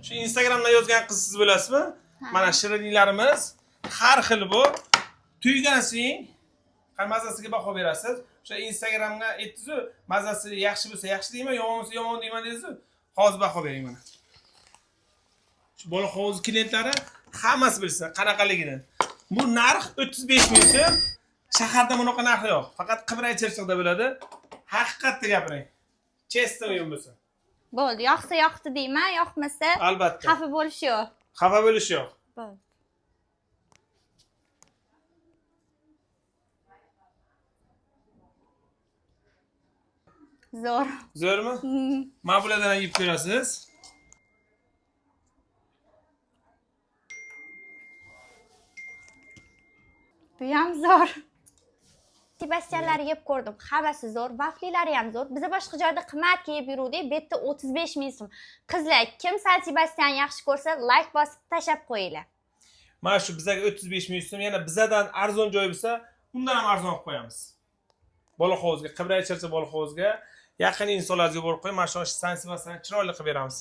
Shu Instagramdan yozgan qiz siz bo'lasizmi? Mana shirinliklarimiz har xil bu. Tuygansing, mazasiga baho berasiz. O'sha Instagramga aytdingiz-ku, mazasi yaxshi bo'lsa yaxshi deyman, yomon bo'lsa yomon deyman dedingiz-ku. Hozir baho bering mana. Shu bola hovuz klientlari hammasi bilsin qanaqaligini. Bu narx 35 ming so'm. Shaharda bunaqa narx yo'q. Faqat Qibray Chirchiqda bo'ladi. Haqiqatni gapiring. Честно o'yin bo'lsin. Bo'ldi, yoqsa yoqdi deyman, yoqmasa Albatta. xafa bo'lish yo'q. Xafa bo'lish yo'q. Bo'ldi. Zo'r. Zo'rmi? Mana bulardan ham yeb ko'rasiz. Bu ham zo'r. Sebastianlarni yeb ko'rdim. Hammasi zo'r, vaflilari ham zo'r. Biza boshqa joyda qimmatga yeb yuruvdik. Bu yerda 35 ming so'm. Qizlar, kim San Sebastian yaxshi ko'rsa, like bosib tashlab qo'yinglar. Mana shu bizaga 35 ming so'm, yana bizadan arzon joy bo'lsa, undan ham arzon qilib qo'yamiz. Bola hovuzga, Qibray Chirchiq bola hovuzga yaqin insonlarga borib qo'ying, mana shu San Sebastian chiroyli qilib beramiz.